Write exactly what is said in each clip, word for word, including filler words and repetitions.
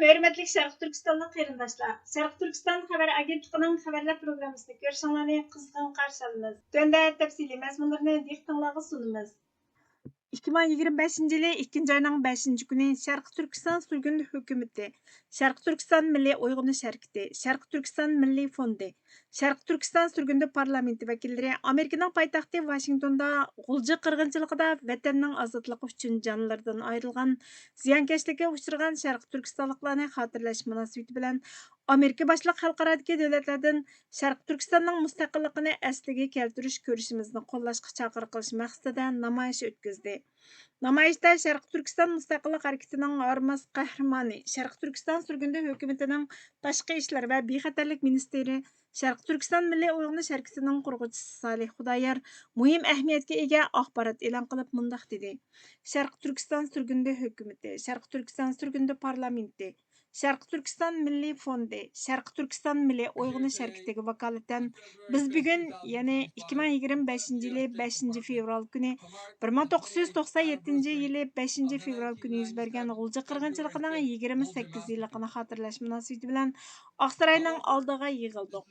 ھۆرمەتلىك شەرقىي تۈركىستانلىق قېرىنداشلار، شەرقىي تۈركىستان خەۋەر ئاگېنتلىقىنىڭ خەۋەرلەر پروگراممىسىنى كۆرۈشۈڭلارنى قىزغىن قارشى ئالىمىز. تۆۋەندە تەپسىلىي مەزمۇنلىرىنى دىققىتىڭلارغا سۇنىمىز. ئىككى مىڭ يىگىرمە بەشىنچى يىلى ئىككىنچى ئاينىڭ بەشىنچى كۈنى شەرقىي تۈركىستان سۈرگۈندە ھۆكۈمىتى، شەرقىي تۈركىستان مىللىي ئويغىنىش ھەرىكىتى، شەرقىي تۈركىستان مىللىي فوندى، شەرقىي تۈركىستان سۈرگۈندە پارلامېنتى ۋەكىللىرى ئامېرىكىنىڭ پايتەختى ۋاشىنگتوندا غۇلجا قىرغىنچىلىقىدا ۋەتەننىڭ ئازادلىقى ئۈچۈن جانلىرىدىن ئايرىلغان، زىيانكەشلىككە ئۇچرىغان شەرقىي تۈركىستانلىقلارنى خاتىرىلەش مۇناسىۋىتى بىلەن ئامېرىكا باشلىق خەلقئارادىكى دۆلەتلەردىن شەرقىي تۈركىستاننىڭ مۇستەقىللىقىنى ئەسلىگە كەلتۈرۈش كۈرىشىمىزنى قوللاشقا چاقىرىق قىلىش مەقسىتىدە نامايىش ئۆتكۈزدى. نامايىشتا شەرقىي تۈركىستان مۇستەقىللىق ھەرىكىتىنىڭ ھارماس قەھرىمانى، شەرقىي تۈركىستان سۈرگۈندە ھۆكۈمىتىنىڭ تاشقى ئىشلار ۋە بىخەتەرلىك مىنىستىرى، شەرقىي تۈركىستان مىللىي ئويغىنىش ھەرىكىتىنىڭ قۇرغۇچىسى سالىھ خۇدايار مۇھىم ئەھمىيەتكە ئىگە ئاخبارات ئېلان قىلىپ مۇنداق دېدى: شەرقىي تۈركىستان سۈرگۈندە ھۆكۈمىتى، شەرقىي تۈركىستان سۈرگۈندە پارلامېنتى، شەرقىي تۈركىستان مىللىي فوندى، شەرقىي تۈركىستان مىللىي ئويغىنىش ھەرىكىتىگە ۋاكالىتەن، بىز بۈگۈن، يەنى ئىككى مىڭ يىگىرمە بەشىنچى يىلى بەشىنچى فېۋرال كۈنى، بىر مىڭ توققۇز يۈز توقسان يەتتىنچى يىلى بەشىنچى فېۋرال كۈنى يۈز بەرگەن غۇلجا قىرغىنچىلىقىنىڭ يىگىرمە سەككىز يىللىقىنى خاتىرىلەش مۇناسىۋىتى بىلەن ئاقساراينىڭ ئالدىغا يىغىلدۇق.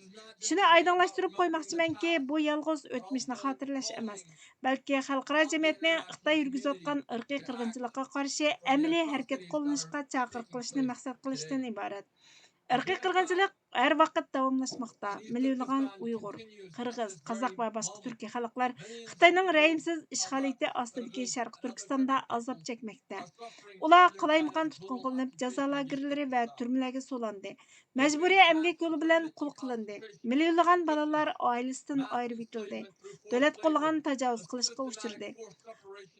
شۇنى ئايدىڭلاشتۇرۇپ قويماقچىمەنكى، بۇ يالغۇز ئۆتمۈشنى خاتىرىلەش ئەمەس، بەلكى خەلقئارا جەمئىيەتنى خىتاي يۈرگۈزۈۋاتقان ئىرقىي قىرغىنچىلىققا قارشى ئەمەلىي ھەرىكەت قوللىنىشقا چاقىرىق قىلىشنى مەقسەت قىلىشتىن ئىبارەت. ئىرقىي قىرغىنچىلىق ھەر ۋاقىت داۋاملاشماقتا. مىليونلىغان ئۇيغۇر، قىرغىز، قازاق ۋە باشقا تۈركىي خەلقلەر خىتاينىڭ رەھىمسىز ئىشغالىيىتى ئاستىدىكى شەرقىي تۈركىستاندا ئازاب چەكمەكتە. ئۇلار قالايمىقان تۇتقۇن قىلىنىپ، جازا لاگېرلىرى ۋە تۈرمىلەرگە سولاندى. مەجبۇرىي ئەمگەك يولى بىلەن قۇل قىلىندى. مىليونلىغان بالىلار ئائىلىسىدىن ئايرىۋېتىلدى. دۆلەت قوللىغان تاجاۋۇز قىلىشقا ئۇچرىدى.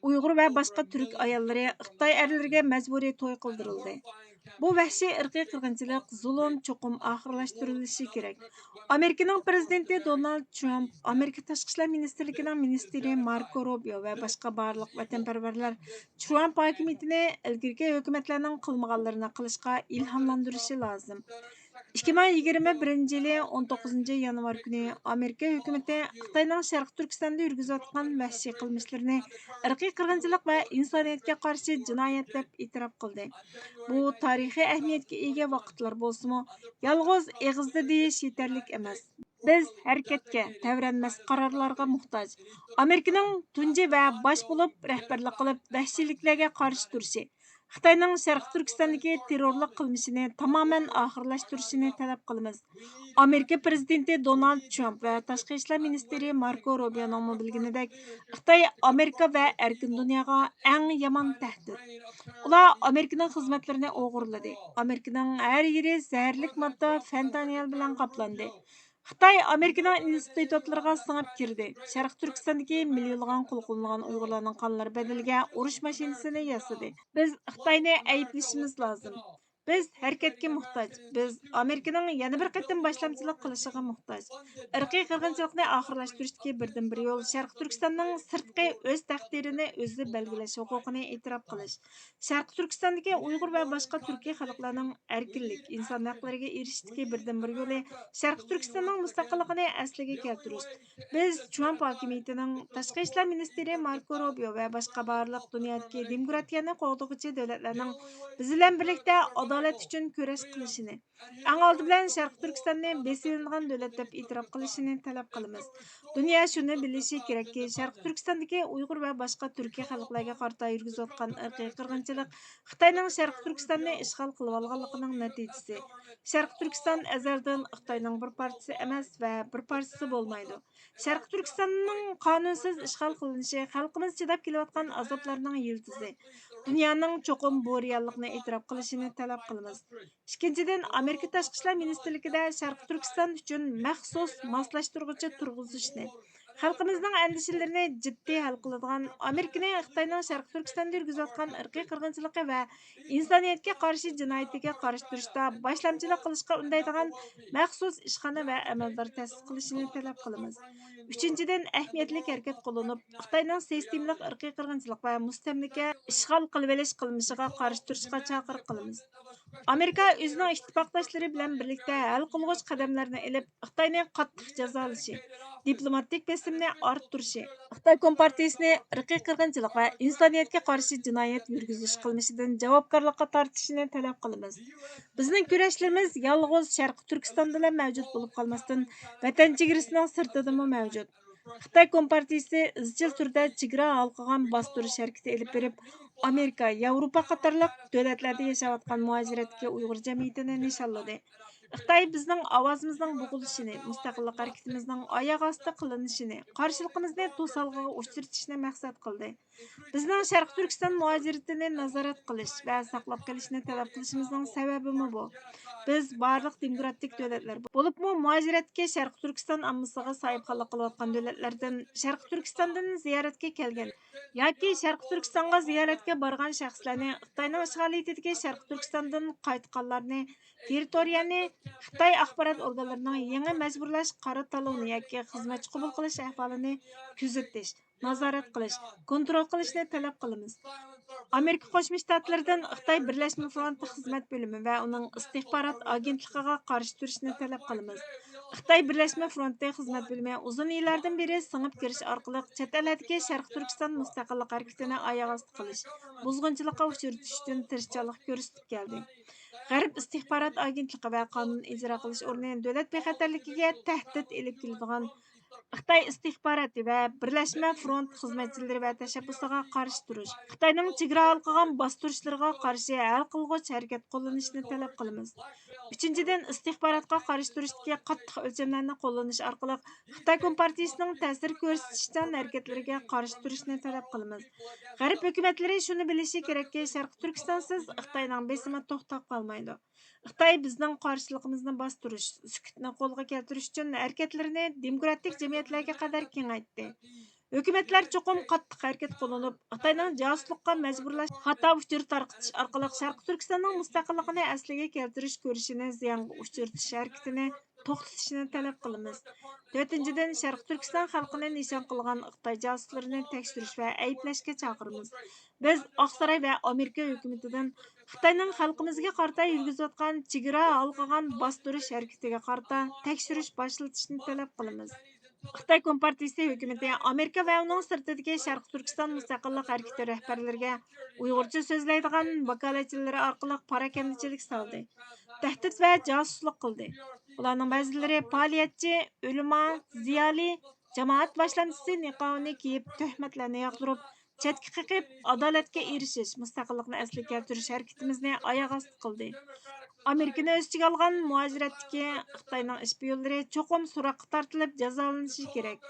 ئۇيغۇر ۋە باشقا تۈرك ئاياللىرى خىتاي ئەرلىرىگە مەجبۇرىي توي قىلدۇرۇلدى. بۇ ۋەھشىي ئىرقىي قىرغىنچىلىق، زۇلۇم چوقۇم ئاخىرلاشتۇرۇلۇشى كېرەك. ئامېرىكىنىڭ پىرېزىدېنتى دونالد ترامپ، ئامېرىكا تاشقى ئىشلار مىنىستىرلىكىنىڭ مىنىستىرى ماركو روبىيو ۋە باشقا بارلىق ۋەتەنپەرۋەرلەر ترامپ ھاكىمىيىتىنى ئىلگىرىكى ھۆكۈمەتلەرنىڭ قىلمىغانلىرىنى قىلىشقا ئىلھاملاندۇرۇشى لازىم. ئىككى مىڭ يىگىرمە بىرىنچى يىلى ئون توققۇزىنچى يانۋار كۈنى ئامېرىكا ھۆكۈمىتى خىتاينىڭ شەرقىي تۈركىستاندا يۈرگۈزۈۋاتقان ۋەھشىي قىلمىشلىرىنى ئىرقىي قىرغىنچىلىق ۋە ئىنسانىيەتكە قارشى جىنايەت دەپ ئېتىراپ قىلدى. بۇ تارىخىي ئەھمىيەتكە ئىگە ۋاقىتلار بولسىمۇ، يالغۇز ئېغىزدا دېيىش يېتەرلىك ئەمەس. بىز ھەرىكەتكە، تەۋرەنمەس قارارلارغا موھتاج. ئامېرىكىنىڭ تۇنجى ۋە باش بولۇپ رەھبەرلىك قىلىپ ۋەھشىيلىكلەرگە قارشى تۇرۇشى، خىتاينىڭ شەرقىي تۈركىستاندىكى تېررورلۇق قىلمىشىنى تامامەن ئاخىرلاشتۇرۇشىنى تەلەپ قىلىمىز. ئامېرىكا پىرېزىدېنتى دونالد ترامپ ۋە تاشقى ئىشلار مىنىستىرى ماركو روبىيونىڭمۇ بىلگىنىدەك، خىتاي ئامېرىكا ۋە ئەركىن دۇنياغا ئەڭ يامان تەھدىت. ئۇلار ئامېرىكىنىڭ خىزمەتلىرىنى ئوغرىلىدى، ئامېرىكىنىڭ ھەر يېرى زەھەرلىك ماددا فېنتانىل بىلەن قاپلاندى. خىتاي ئامېرىكىنىڭ ئىنستىتۇتلىرىغا سىڭىپ كىردى، شەرقىي تۈركىستاندىكى مىليونلىغان قۇل قىلىنغان ئۇيغۇرلارنىڭ قانلىرى بەدىلىگە ئۇرۇش ماشىنىسىنى ياسىدى. بىز خىتاينى ئەيىبلىشىمىز لازىم. بىز ھەرىكەتكە موھتاج. بىز ئامېرىكىنىڭ يەنە بىر قېتىم باشلامچىلىق قىلىشىغا موھتاج. ئىرقىي قىرغىنچىلىقنى ئاخىرلاشتۇرۇشتىكى بىردىنبىر يول شەرقىي تۈركىستاننىڭ سىرتقى ئۆز تەقدىرىنى ئۆزى بەلگىلەش ھوقۇقىنى ئېتىراپ قىلىش. شەرقىي تۈركىستاندىكى ئۇيغۇر ۋە باشقا تۈركىي خەلقلەرنىڭ ئەركىنلىك، ئىنسان ھەقلىرىگە ئېرىشىشتىكى بىردىنبىر يولى شەرقىي تۈركىستاننىڭ مۇستەقىللىقىنى ئەسلىگە كەلتۈرۈش. بىز ترامپ ھاكىمىيىتىنىڭ تاشقى ئىشلار مىنىستىرى ماركو روبىيو ۋە باشقا بارلىق دۇنيادىكى دېموكراتىيەنى قوغدىغۇچى دۆلەتلەرنىڭ بىز بىلەن بىرلىكتە ئادالەت ئۈچۈن كۈرەش قىلىشىنى، ئەڭ ئالدى بىلەن شەرقىي تۈركىستاننى بېسىۋېلىنغان دۆلەت دەپ ئېتىراپ قىلىشىنى تەلەپ قىلىمىز. دۇنيا شۇنى بىلىشى كېرەككى، شەرقىي تۈركىستاندىكى ئۇيغۇر ۋە باشقا تۈركىي خەلقلەرگە قارىتا يۈرگۈزۈۋاتقان ئىرقىي قىرغىنچىلىق خىتاينىڭ شەرقىي تۈركىستاننى ئىشغال قىلىۋالغانلىقىنىڭ نەتىجىسى. شەرقىي تۈركىستان ئەزەلدىن خىتاينىڭ بىر پارچىسى ئەمەس ۋە بىر پارچىسى بولمايدۇ. شەرقىي تۈركىستاننىڭ قانۇنسىز ئىشغال قىلىنىشى خەلقىمىز چىداپ كېلىۋاتقان ئازابلارنىڭ يىلتىزى. دۇنيانىڭ چوقۇم بۇ رېئاللىقنى ئېتىراپ قىلىشىنى تەلەپ قىلىمىز. ئىككىنچىدىن، ئامېرىكا تاشقى ئىشلار مىنىستىرلىكىدە شەرقىي تۈركىستان ئۈچۈن مەخسۇس ماسلاشتۇرغۇچى تۇرغۇزۇشنى، خەلقىمىزنىڭ ئەندىشىلىرىنى جىددىي ھەل قىلىدىغان، ئامېرىكىنى خىتاينىڭ شەرقىي تۈركىستاندا يۈرگۈزۈۋاتقان ئىرقىي قىرغىنچىلىقى ۋە ئىنسانىيەتكە قارشى جىنايىتىگە قارشى تۇرۇشتا باشلامچىلىق قىلىشقا ئۈندەيدىغان مەخسۇس ئىشخانا ۋە ئەمەلدار تەسىس قىلىشىنى تەلەپ قىلىمىز. ئۈچىنچىدىن، ئەھمىيەتلىك ھەرىكەت قوللىنىپ، خىتاينىڭ سىستېمىلىق ئىرقىي قىرغىنچىلىق ۋە مۇستەملىكە ئىشغال قىلىۋېلىش قىلمىشىغا قارشى تۇرۇشقا چاقىرىق قىلىمىز. ئامېرىكا ئۆزىنىڭ ئىتتىپاقداشلىرى بىلەن بىرلىكتە ھەل قىلغۇچ قەدەملەرنى ئېلىپ، خىتاينى قاتتىق جازالىشى، دىپلوماتىك بېسىمنى ئارتتۇرۇشى، خىتاي كومپارتىيىسىنى ئىرقىي قىرغىنچىلىق ۋە ئىنسانىيەتكە قارشى جىنايەت يۈرگۈزۈش قىلمىشىدىن جاۋابكارلىققا تارتىشىنى تەلەپ قىلىمىز. بىزنىڭ كۈرەشلىرىمىز يالغۇز شەرقىي تۈركىستاندىلا مەۋجۇت بولۇپ قالماستىن، ۋەتەن چېگرىسىنىڭ سىرتىدىمۇ مەۋجۇت. خىتاي كومپارتىيىسى ئىزچىل تۈردە چېگرا ھالقىغان باستۇرۇش ھەرىكىتى ئېلىپ بېرىپ، ئامېرىكا، ياۋروپا قاتارلىق دۆلەتلەردە ياشاۋاتقان مۇھاجىرەتتىكى ئۇيغۇر جەمئىيىتىنى نىشانلىدى. خىتاي بىزنىڭ ئاۋازىمىزنىڭ بوغۇلۇشىنى، مۇستەقىللىق ھەرىكىتىمىزنىڭ ئاياغ ئاستى قىلىنىشىنى، قارشىلىقىمىزنى توسالغۇغا ئۇچرىتىشنى مەقسەت قىلدى. بىزنىڭ شەرقىي تۈركىستان مۇھاجىرىتىنى نازارەت قىلىش ۋە ساقلاپ قېلىشنى تەلەپ قىلىشىمىزنىڭ سەۋەبىمۇ بۇ. بىز بارلىق دېموكراتىك دۆلەتلەر، بولۇپمۇ مۇھاجىرەتتىكى شەرقىي تۈركىستان ئاممىسىغا ساھىبخانلىق قىلىۋاتقان دۆلەتلەردىن شەرقىي تۈركىستاندىن زىيارەتكە كەلگەن ياكى شەرقىي تۈركىستانغا زىيارەتكە بارغان شەخسلەرنى خىتاينىڭ ئىشغالىيىتىدىكى شەرقىي تۈركىستاندىن قايتقانلارنى، تېررىتورىيەنى خىتاي ئاخبارات ئورگانلىرىنىڭ يېڭى مەجبۇرلاش قارا تالونى ياكى خىزمەتچى قوبۇل قىلىش ئەھۋالىنى كۆزىتىش، نازارەت قىلىش، كونترول قىلىشنى تەلەپ قىلىمىز. ئامېرىكا قوشما شتاتلىرىدىن خىتاي بىرلەشمە فرونت خىزمەت بۆلۈمى ۋە ئۇنىڭ ئىستىخبارات ئاگېنتلىقىغا قارشى تۇرۇشنى تەلەپ قىلىمىز. خىتاي بىرلەشمە فرونتى خىزمەت بۆلۈمى ئۇزۇن يىللاردىن بېرى سىڭىپ كىرىش ئارقىلىق چەت ئەللەردىكى شەرقىي تۈركىستان مۇستەقىللىق ھەرىكىتىنى ئاياغ ئاستى قىلىش، بۇزغۇنچىلىققا ئۇچرىتىش ئۈچۈن تىرىشچانلىق كۆرسىتىپ كەلدى. غەرب ئىستىخبارات ئاگېنتلىقى ۋە قانۇن ئىجرا قىلىش ئورنى دۆلەت بىخەتەرلىكىگە تەھدىت ئېلىپ كېلىدىغان خىتاي ئىستىخباراتى ۋە بىرلەشمە فرونت خىزمەتچىلىرى ۋە تەشەببۇسىغا قارشى تۇرۇش، خىتاينىڭ چېگرا ھالقىغان باستۇرۇشلىرىغا قارشى ھەل قىلغۇچ ھەرىكەت قوللىنىشنى تەلەپ قىلىمىز. ئۈچىنچىدىن، ئىستىخباراتقا قارشى تۇرۇشتىكى قاتتىق ئۆلچەملەرنى قوللىنىش ئارقىلىق خىتاي كومپارتىيىسىنىڭ تەسىر كۆرسىتىشچان ھەرىكەتلىرىگە قارشى تۇرۇشنى تەلەپ قىلىمىز. غەرب ھۆكۈمەتلىرى شۇنى بىلىشى كېرەككى، شەرقىي تۈركىستانسىز خىتاينىڭ بېسىمى توختاپ قالمايدۇ. خىتاي بىزنىڭ قارشىلىقىمىزنى باستۇرۇش، سۈكۈتنى قولغا كەلتۈرۈش ئۈچۈن ھەرىكەتلىرىنى دېموكراتىك جەمئىيەتلەرگە قەدەر كېڭەيتتى. ھۆكۈمەتلەر چوقۇم قاتتىق ھەرىكەت قوللىنىپ، خىتاينىڭ جاسۇسلۇققا مەجبۇرلاش، خاتا ئۇچۇر تارقىتىش ئارقىلىق شەرقىي تۈركىستاننىڭ مۇستەقىللىقىنى ئەسلىگە كەلتۈرۈش كۈرىشىنى زىيانغا ئۇچرىتىش ھەرىكىتىنى توختىتىشنى تەلەپ قىلىمىز. تۆتىنچىدىن، شەرقىي تۈركىستان خەلقىنى نىشان قىلغان خىتاي جاسۇسلىرىنى تەكشۈرۈش ۋە ئەيىبلەشكە چاقىرىمىز. بىز ئاقساراي ۋە ئامېرىكا ھۆكۈمىتىدىن خىتاينىڭ خەلقىمىزگە قارىتا يۈرگۈزۈۋاتقان چېگرا ھالقىغان باستۇرۇش ھەرىكىتىگە قارىتا تەكشۈرۈش باشلىتىشنى تەلەپ قىلىمىز. خىتاي كومپارتىيىسى ھۆكۈمىتى ئامېرىكا ۋە ئۇنىڭ سىرتىدىكى شەرقىي تۈركىستان مۇستەقىللىق ھەرىكىتى رەھبەرلىرىگە ئۇيغۇرچە سۆزلەيدىغان ۋاكالەتچىلىرى ئارقىلىق پاراكەندىچىلىك سالدى، تەھدىت ۋە جاسۇسلۇق قىلدى. ئۇلارنىڭ بەزىلىرى پائالىيەتچى، ئۆلىما، زىيالىي، جامائەت باشلامچىسى نىقابىنى كىيىپ، تۆھمەتلەرنى ياغدۇرۇپ، چەتكە قېقىپ، ئادالەتكە ئېرىشىش، مۇستەقىللىقنى ئەسلىگە كەلتۈرۈش ھەرىكىتىمىزنى ئاياغ ئاستى قىلدى. ئامېرىكىنى ئۆز ئىچىگە ئالغان مۇھاجىرەتتىكى خىتاينىڭ ئىشپىيونلىرى چوقۇم سوراققا تارتىلىپ جازالىنىشى كېرەك.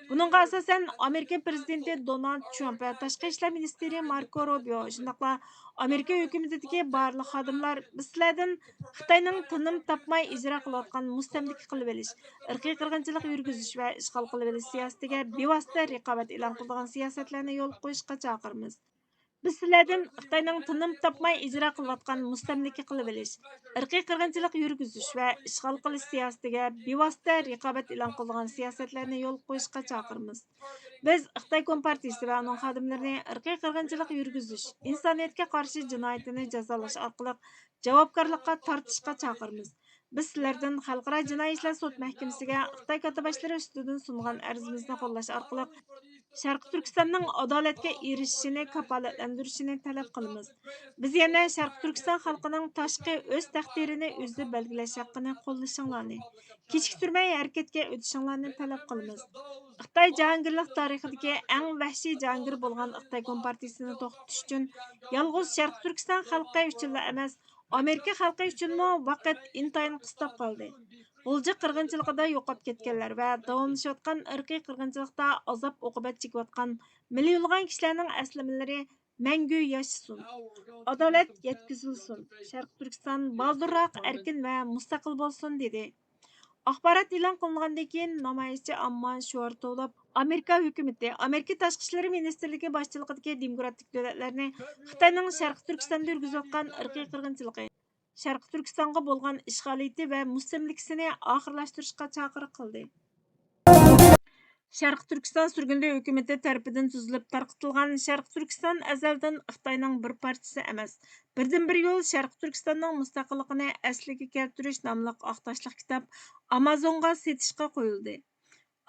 بۇنىڭغا ئاساسەن، ئامېرىكا پىرېزىدېنتى دونالد ترامپ ۋە تاشقى ئىشلار مىنىستىرى ماركو روبىيو، شۇنداقلا ئامېرىكا ھۆكۈمىتىدىكى بارلىق خادىملار، بىز سىلەردىن خىتاينىڭ تىنىم تاپماي ئىجرا قىلىۋاتقان مۇستەملىكە قىلىۋېلىش، ئىرقىي قىرغىنچىلىق يۈرگۈزۈش ۋە ئىشغال قىلىۋېلىش سىياسىتىگە بىۋاسىتە رىقابەت ئېلان قىلىدىغان سىياسەتلەرنى يولغا قويۇشقا چاقىرىمىز. بىز سىلەردىن خىتاينىڭ تىنىم تاپماي ئىجرا قىلىۋاتقان مۇستەملىكە قىلىۋېلىش، ئىرقىي قىرغىنچىلىق يۈرگۈزۈش ۋە ئىشغال قىلىش سىياسىتىگە بىۋاسىتە رىقابەت ئېلان قىلىدىغان سىياسەتلەرنى يولغا قويۇشقا چاقىرىمىز. بىز خىتاي كومپارتىيىسى ۋە ئۇنىڭ خادىملىرىنى ئىرقىي قىرغىنچىلىق يۈرگۈزۈش، ئىنسانىيەتكە قارشى جىنايىتىنى جازالاش ئارقىلىق جاۋابكارلىققا تارتىشقا چاقىرىمىز. بىز سىلەردىن خەلقئارا جىنايى ئىشلار سوت مەھكىمىسىگە خىتاي كاتتىباشلىرى ئۈستىدىن سۇنغان ئەرزىمىزنى قوللاش ئارقىلىق شەرقىي تۈركىستاننىڭ ئادالەتكە ئېرىشىشىنى كاپالەتلەندۈرۈشىنى تەلەپ قىلىمىز. بىز يەنە شەرقىي تۈركىستان خەلقىنىڭ تاشقى ئۆز تەقدىرىنى ئۆزى بەلگىلەش ھەققىنى قوللىشىڭلارنى، كېچىكتۈرمەي ھەرىكەتكە ئۆتۈشۈڭلارنى تەلەپ قىلىمىز. خىتاي جاھانگىرلىق تارىخىدىكى ئەڭ ۋەھشىي جاھانگىر بولغان خىتاي كومپارتىيىسىنى توختىتىش ئۈچۈن يالغۇز شەرقىي تۈركىستان خەلقى ئۈچۈنلا ئەمەس، ئامېرىكا خەلقى ئۈچۈنمۇ ۋاقىت ئىنتايىن قىستاپ قالدى. غۇلجا قىرغىنچىلىقىدا يوقاپ كەتكەنلەر ۋە داۋاملىشىۋاتقان ئىرقىي قىرغىنچىلىقتا ئازاب-ئوقۇبەت چېكىۋاتقان مىليونلىغان كىشىلەرنىڭ ئەسلىمىلىرى مەڭگۈ ياشىسۇن! ئادالەت يەتكۈزۈلسۇن! شەرقىي تۈركىستان بالدۇرراق ئەركىن ۋە مۇستەقىل بولسۇن! دېدى. ئاخبارات ئېلان قىلىنغاندىن كېيىن، نامايىشچى ئامما شوئار توۋلاپ، ئامېرىكا ھۆكۈمىتى، ئامېرىكا تاشقى ئىشلىرى مىنىستىرلىكى باشچىلىقىدىكى دېموكراتىك دۆلەتلەرنى خىتاينىڭ شەرقىي تۈركىستاندا يۈرگۈزۈۋاتقان ئىرقىي قىرغىنچىلىقى، شەرقىي تۈركىستانغا بولغان ئىشغالىيىتى ۋە مۇستەملىكىسىنى ئاخىرلاشتۇرۇشقا چاقىرىق قىلدى. شەرقىي تۈركىستان سۈرگۈندە ھۆكۈمىتى تەرىپىدىن تۈزۈلۈپ تارقىتىلغان شەرقىي تۈركىستان ئەزەلدىن خىتاينىڭ بىر پارچىسى ئەمەس، بىردىنبىر يول شەرقىي تۈركىستاننىڭ مۇستەقىللىقىنى ئەسلىگە كەلتۈرۈش ناملىق ئاق تاشلىق كىتاب ئامازونغا سېتىشقا قويۇلدى.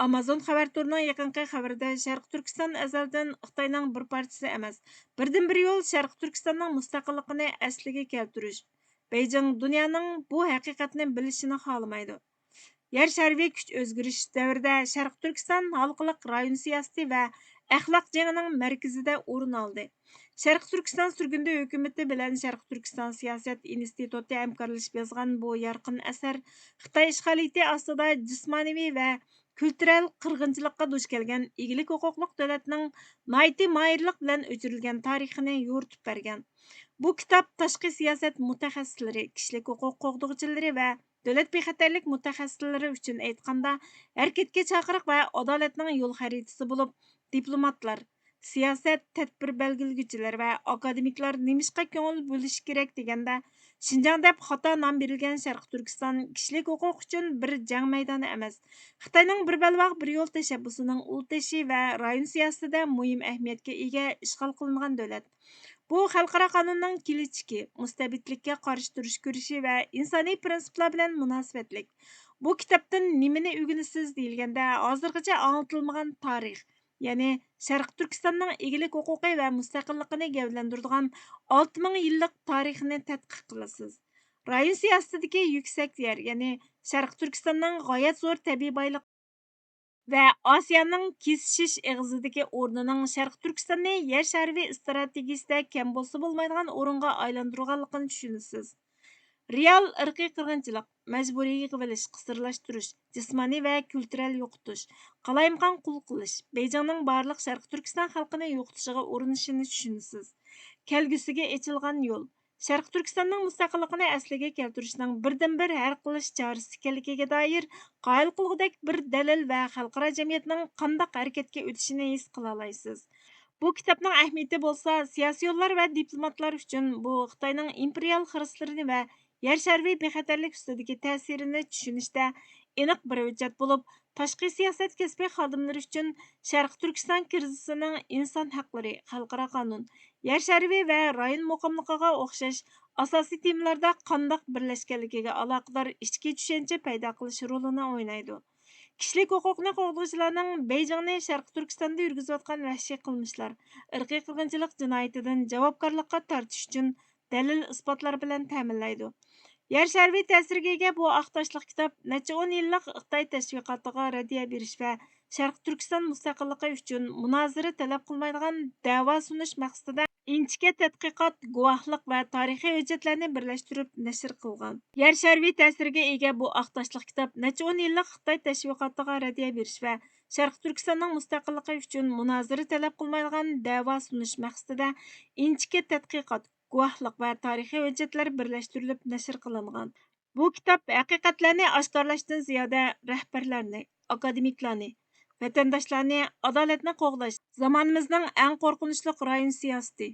ئامازون خەۋەر تورىنىڭ يېقىنقى خەۋىرىدە شەرقىي تۈركىستان ئەزەلدىن خىتاينىڭ بىر پارچىسى ئەمەس، بىردىنبىر يول شەرقىي تۈركىستاننىڭ مۇستەقىللىقىنى ئەسلىگە كەلتۈرۈش. بېيجىڭ دۇنيانىڭ بۇ ھەقىقەتنى بىلىشىنى خالىمايدۇ. يەر شارى كۈچ ئۆزگىرىش دەۋرىدە شەرقىي تۈركىستان ھالقىلىق رايون سىياسىتى ۋە ئەخلاق جېڭىنىڭ مەركىزىدە ئورۇن ئالدى. شەرقىي تۈركىستان سۈرگۈندە ھۆكۈمىتى بىلەن شەرقىي تۈركىستان سىياسەت ئىنستىتۇتى ھەمكارلىشىپ يازغان بۇ يارقىن ئەسەر خىتاي ئىشغالىيىتى ئاستىدا جىسمانىۋى ۋە كۈلتۈرەل قىرغىنچىلىققا دۇچ كەلگەن ئىگىلىك ھوقۇقلۇق دۆلەتنىڭ ناھايىتى ماھىرلىق بىلەن ئۆچۈرۈلگەن تارىخىنى يورۇتۇپ بەرگەن. بۇ كىتاب تاشقى سىياسەت مۇتەخەسسىسلىرى، كىشىلىك ھوقۇق قوغدىغۇچىلىرى ۋە دۆلەت بىخەتەرلىك مۇتەخەسسىسلىرى ئۈچۈن ئېيتقاندا، ھەرىكەتكە چاقىرىق ۋە ئادالەتنىڭ يول خەرىتىسى بولۇپ، دىپلوماتلار، سىياسەت تەدبىر بەلگىلىگۈچىلەر ۋە ئاكادېمىكلار نېمىشقا كۆڭۈل بۆلۈشى كېرەك دېگەندە، شىنجاڭ دەپ خاتا نام بېرىلگەن شەرقىي تۈركىستان كىشىلىك ھوقۇق ئۈچۈن بىر جەڭ مەيدانى ئەمەس، خىتاينىڭ بىر بەلباغ بىر يول تەشەببۇسىنىڭ ئۇل تېشى ۋە رايون سىياسىتىدە مۇھىم ئەھمىيەتكە ئىگە ئىشغال قىلىنغان دۆلەت. بۇ خەلقئارا قانۇننىڭ كېلىچىكى، مۇستەبىتلىككە قارشى تۇرۇش كۈرىشى ۋە ئىنسانىي پىرىنسىپلار بىلەن مۇناسىۋەتلىك. بۇ كىتابتىن نېمىنى ئۆگىنىسىز دېيىلگەندە، ھازىرغىچە ئاڭلىتىلمىغان تارىخ، يەنى شەرقىي تۈركىستاننىڭ ئىگىلىك ھوقۇقى ۋە مۇستەقىللىقىنى گەۋدىلەندۈرىدىغان ئالتە مىڭ يىللىق تارىخىنى تەتقىق قىلىسىز. رايون سىياسىتىدىكى يۈكسەك يەر، يەنى شەرقىي تۈركىستاننىڭ غايەت زور تەبىئىي بايلىق ۋە ئاسىيانىڭ كېسىشىش ئېغىزىدىكى ئورنىنىڭ شەرقىي تۈركىستاننى يەر شارى ئىستراتېگىيىسىدە كەم بولسا بولمايدىغان ئورۇنغا ئايلاندۇرغانلىقىنى چۈشىنىسىز. رېئال ئىرقىي قىرغىنچىلىق، مەجبۇرىي يىغىۋېلىش، قىسىرلاشتۇرۇش، جىسمانىي ۋە كۈلتۈرەل يوقىتىش، قالايمىقان قۇل قىلىش، بېيجىڭنىڭ بارلىق شەرقىي تۈركىستان خەلقىنى يوقىتىشىغا ئۇرۇنۇشىنى چۈشىنىسىز. كەلگۈسىگە ئېچىلغان يول، شەرقىي تۈركىستاننىڭ مۇستەقىللىقىنى ئەسلىگە كەلتۈرۈشنىڭ بىردىنبىر ھەل قىلىش چارىسى ئىكەنلىكىگە دائىر قايىل قىلغۇدەك بىر دەلىل ۋە خەلقئارا جەمئىيەتنىڭ قانداق ھەرىكەتكە ئۆتۈشىنى ھېس قىلالايسىز. بۇ كىتابنىڭ ئەھمىيىتى بولسا سىياسىيونلار ۋە دىپلوماتلار ئۈچۈن بۇ خىتاينىڭ ئىمپېرىيال خىرىسلىرىنى ۋە يەر شارى بىخەتەرلىك ئۈستىدىكى تەسىرىنى چۈشىنىشتە ئېنىق بىر ھۆججەت بولۇپ، تاشقى سىياسەت كەسپى خادىملىرى ئۈچۈن شەرقىي تۈركىستان كىرىزىسىنىڭ ئىنسان ھەقلىرى، خەلقئارا قانۇن، يەر شارى ۋە رايون مۇقىملىقىغا ئوخشاش ئاساسىي تېمىلاردا قانداق بىرلەشكەنلىكىگە ئالاقىدار ئىچكى چۈشەنچە پەيدا قىلىش رولىنى ئوينايدۇ. كىشىلىك ھوقۇقنى قوغدىغۇچىلارنىڭ بېيجىڭنى شەرقىي تۈركىستاندا يۈرگۈزۈۋاتقان ۋەھشىي قىلمىشلار، ئىرقىي قىرغىنچىلىق جىنايىتىدىن جاۋابكارلىققا تارتىش ئۈچۈن دەلىل-ئىسپاتلار بىلەن تەمىنلەيدۇ. يەر شارى تەسىرىگە ئىگە بۇ ئاق تاشلىق كىتاب نەچچە ئون يىللىق خىتاي تەشۋىقاتىغا رەددىيە بېرىش ۋە شەرقىي تۈركىستان مۇستەقىللىقى ئۈچۈن مۇنازىرە تەلەپ قىلمايدىغان دەۋا سۇنۇش مەقسىتىدە ئىنچىكە تەتقىقات، گۇۋاھلىق ۋە تارىخىي ھۆججەتلەرنى بىرلەشتۈرۈپ نەشر قىلغان. يەر شارى تەسىرىگە ئىگە بۇ ئاق تاشلىق كىتاب نەچچە ئون يىللىق خىتاي تەشۋىقاتىغا رەددىيە بېرىش ۋە شەرقىي تۈركىستاننىڭ مۇستەقىللىقى ئۈچۈن مۇنازىرە تەلەپ قىلمايدىغان دەۋا سۇنۇش مەقسىتىدە ئىنچىكە تەتقىقات، گۇۋاھلىق ۋە تارىخىي ھۆججەتلەر بىرلەشتۈرۈلۈپ نەشر قىلىنغان. بۇ كىتاب ھەقىقەتلەرنى ئاشكارىلاشتىن زىيادە، رەھبەرلەرنى، ئاكادېمىكلارنى، ۋەتەنداشلارنى ئادالەتنى قوغداش، زامانىمىزنىڭ ئەڭ قورقۇنچلۇق رايون سىياسىتى،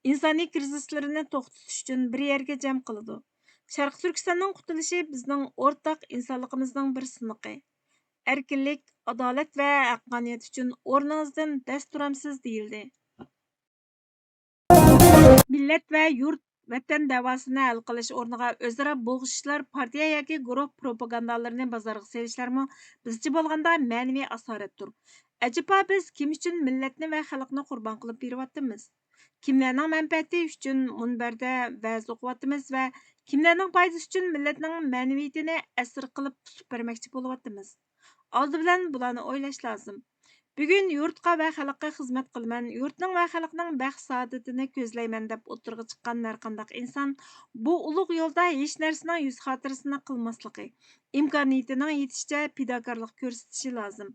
ئىنسانىي كىرىزىسلىرىنى توختىتىش ئۈچۈن بىر يەرگە جەم قىلىدۇ. شەرقىي تۈركىستاننىڭ قۇتۇلۇشى بىزنىڭ ئورتاق ئىنسانلىقىمىزنىڭ بىر سىنىقى. ئەركىنلىك، ئادالەت ۋە ھەققانىيەت ئۈچۈن ئورنىڭىزدىن دەس تۇرامسىز؟ دېيىلدى. مىللەت ۋە يۇرت، ۋەتەن دەۋاسىنى ھەل قىلىش ئورنىغا ئۆزئارا بوغۇشۇشلار، پارتىيە ياكى گۇرۇھ پروپاگاندالىرىنى بازارغا سېلىشلارمۇ بىزچە بولغاندا مەنىۋى ئاسارەتتۇر. ئەجەبا بىز كىم ئۈچۈن مىللەتنى ۋە خەلقنى قۇربان قىلىپ بېرىۋاتىمىز؟ كىملەرنىڭ مەنپەئەتى ئۈچۈن مۇنبەردە ۋەز ئوقۇۋاتىمىز ۋە كىملەرنىڭ پايدىسى ئۈچۈن مىللەتنىڭ مەنىۋىيىتىنى ئەسىر قىلىپ پۇسۇپ بەرمەكچى بولۇۋاتىمىز؟ ئالدى بىلەن بۇلارنى ئويلاش لازىم. بۈگۈن يۇرتقا ۋە خەلققە خىزمەت قىلىمەن، يۇرتنىڭ ۋە خەلقنىڭ بەخت-سائادىتىنى كۆزلەيمەن دەپ ئوتتۇرىغا چىققان ھەرقانداق ئىنسان بۇ ئۇلۇغ يولدا ھېچ نەرسىنىڭ يۈز خاتىرىسىنى قىلماسلىقى، ئىمكانىيىتىنىڭ يېتىشىچە پىداكارلىق كۆرسىتىشى لازىم.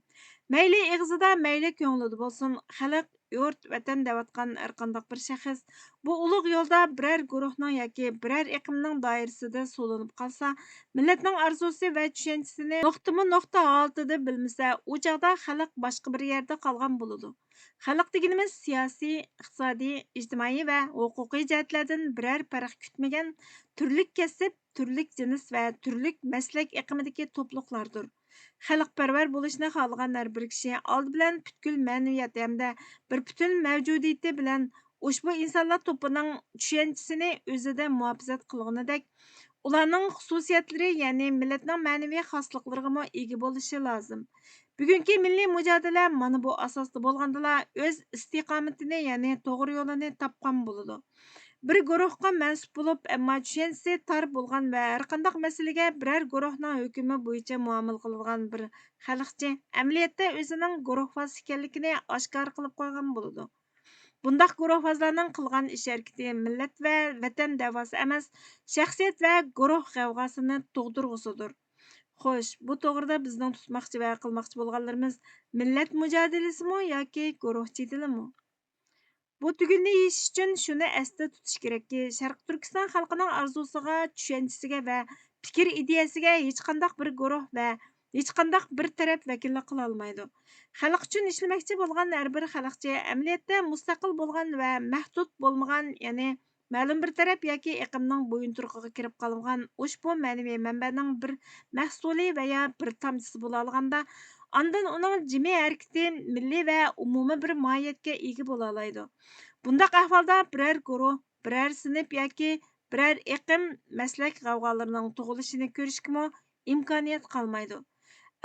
مەيلى ئېغىزىدا، مەيلى كۆڭلىدە بولسۇن، خەلق، يۇرت، ۋەتەن دەۋاتقان ھەرقانداق بىر شەخس بۇ ئۇلۇغ يولدا بىرەر گۇرۇھنىڭ ياكى بىرەر ئېقىمنىڭ دائىرىسىدە سولىنىپ قالسا، مىللەتنىڭ ئارزۇسى ۋە چۈشەنچىسىنى نۇقتىمۇ نۇقتا ھالىتىدە بىلمىسە، ئۇ چاغدا خەلق باشقا بىر يەردە قالغان بولىدۇ. خەلق دېگىنىمىز سىياسىي، ئىقتىسادىي، ئىجتىمائىي ۋە ھوقۇقىي جەھەتلەردىن بىرەر پەرق كۈتمىگەن، تۈرلۈك كەسىپ، تۈرلۈك جىنس ۋە تۈرلۈك مەسلەك ئېقىمىدىكى توپلۇقلاردۇر. خەلقپەرۋەر بولۇشنى خالىغان ھەر بىر كىشى ئالدى بىلەن پۈتكۈل مەنىۋىيەت ھەمدە بىر پۈتۈن مەۋجۇدىيىتى بىلەن ئۇشبۇ ئىنسانلار توپىنىڭ چۈشەنچىسىنى ئۆزىدە مۇھاپىزەت قىلغىنىدەك، ئۇلارنىڭ خۇسۇسىيەتلىرى، يەنى مىللەتنىڭ مەنىۋى خاسلىقلىرىغىمۇ ئىگە بولۇشى لازىم. بۈگۈنكى مىللىي مۇجادىلە مانا بۇ ئاساستا بولغاندىلا، ئۆز ئىستىقامىتىنى، يەنى توغرا يولىنى تاپقان بولىدۇ. بىر گۇرۇھقا مەنسۇپ بولۇپ، ئەمما چۈشەنچىسى تار بولغان ۋە ھەرقانداق مەسىلىگە بىرەر گۇرۇھنىڭ ھۆكمى بويىچە مۇئامىلە قىلىدىغان بىر خەلقچى ئەمەلىيەتتە ئۆزىنىڭ گۇرۇھۋاز ئىكەنلىكىنى ئاشكارا قىلىپ قويغان بولىدۇ. بۇنداق گۇرۇھۋازلارنىڭ قىلغان ئىش-ھەرىكىتى مىللەت ۋە ۋەتەن دەۋاسى ئەمەس، شەخسىيەت ۋە گۇرۇھ غەۋغاسىنى تۇغدۇرغۇسىدۇر. خوش، بۇ توغرىدا بىزنىڭ تۇتماقچى ۋە قىلماقچى بولغانلىرىمىز مىللەت مۇجادىلىسىمۇ ياكى گۇرۇھ جېدىلىمۇ؟ بۇ تۈگۈننى يېشىش ئۈچۈن شۇنى ئەستە تۇتۇش كېرەككى، شەرقىي تۈركىستان خەلقىنىڭ ئارزۇسىغا، چۈشەنچىسىگە ۋە پىكىر ئىدىيەسىگە ھېچقانداق بىر گۇرۇھ ۋە ھېچقانداق بىر تەرەپ ۋەكىللىك قىلالمايدۇ. خەلق ئۈچۈن ئىشلىمەكچى بولغان ھەر بىر خەلقچى ئەمەلىيەتتە مۇستەقىل بولغان ۋە مەھدۇد بولمىغان، يەنى مەلۇم بىر تەرەپ ياكى ئېقىمنىڭ بويۇنتۇرۇقىغا كىرىپ قالمىغان ئۇشبۇ مەنىۋى مەنبەنىڭ بىر مەھسۇلى ۋەيا بىر تامچىسى بولالىغاندا، ئاندىن ئۇنىڭ جىمى ھەرىكىتى مىللىي ۋە ئومۇمىي بىر ماھىيەتكە ئىگە بولالايدۇ. بۇنداق ئەھۋالدا بىرەر گۇرۇھ، بىرەر سىنىپ ياكى بىرەر ئېقىم مەسلەك غەۋغالىرىنىڭ تۇغۇلۇشىنى كۆرۈشكىمۇ ئىمكانىيەت قالمايدۇ.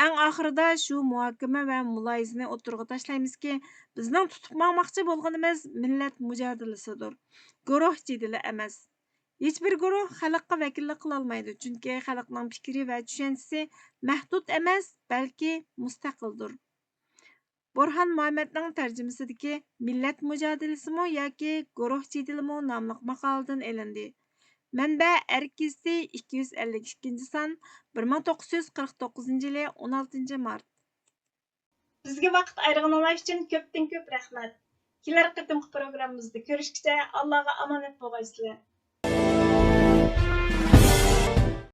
ئەڭ ئاخىرىدا شۇ مۇھاكىمە ۋە مۇلاھىزىنى ئوتتۇرىغا تاشلايمىزكى، بىزنىڭ تۇتۇپ ماڭماقچى بولغىنىمىز مىللەت مۇجادىلىسىدۇر، گۇرۇھ جېدىلى ئەمەس. ھېچبىر گۇرۇھ خەلققە ۋەكىللىك قىلالمايدۇ، چۈنكى خەلقنىڭ پىكرى ۋە چۈشەنچىسى مەھدۇد ئەمەس، بەلكى مۇستەقىلدۇر. بۇرھان مۇھەممەدنىڭ تەرجىمىسىدىكى مىللەت مۇجادىلىسىمۇ ياكى گۇرۇھ جېدىلىمۇ ناملىق ماقالىدىن ئېلىندى. مەنبە: ئەرك گېزىتى، ئىككى يۈز ئەللىك ئىككىنچى سان، بىر مىڭ توققۇز يۈز قىرىق توققۇزىنچى يىلى، ئون ئالتىنچى مارت. بىزگە ۋاقىت ئايرىغىنىڭلار ئۈچۈن كۆپتىن كۆپ رەھمەت. كېلەر قېتىمقى پروگراممىمىزدا كۆرۈشكىچە ئاللاغا ئامانەت بولغايسىلەر.